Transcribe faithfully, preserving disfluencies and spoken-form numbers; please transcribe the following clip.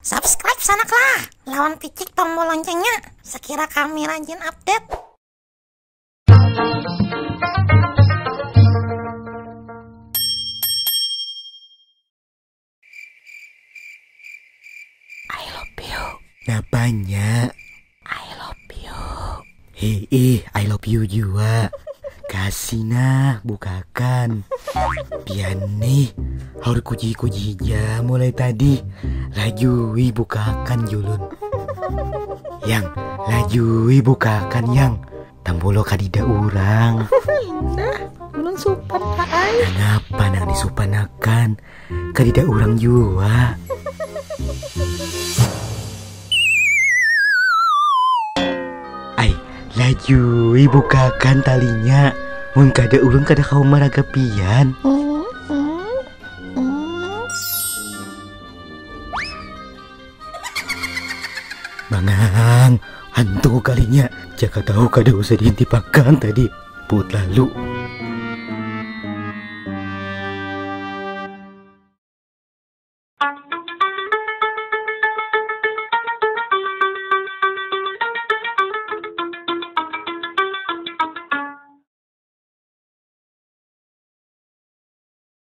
Subscribe sanak lah, lawan picik tombol loncengnya, sekira kami rajin update. I love you. Napanya? I love you. Hei, I love you jua. Kasih nah, bukakan. Pian nih, haur kuji-kuji ja mulai tadi. Lajui bukakan julun. Yang, lajui bukakan, Yang. Tambulo kadida urang. Indah, ulun supan, Pak ai. Nangapa nang disupanakan? Kadida urang jua. Ai, lajui bukakan talinya. Mun kada, ulun kada kawa maragapian. Bangang, hantu kalinya. Jaka tahu kada usah diintipakan tadi. Put lalu.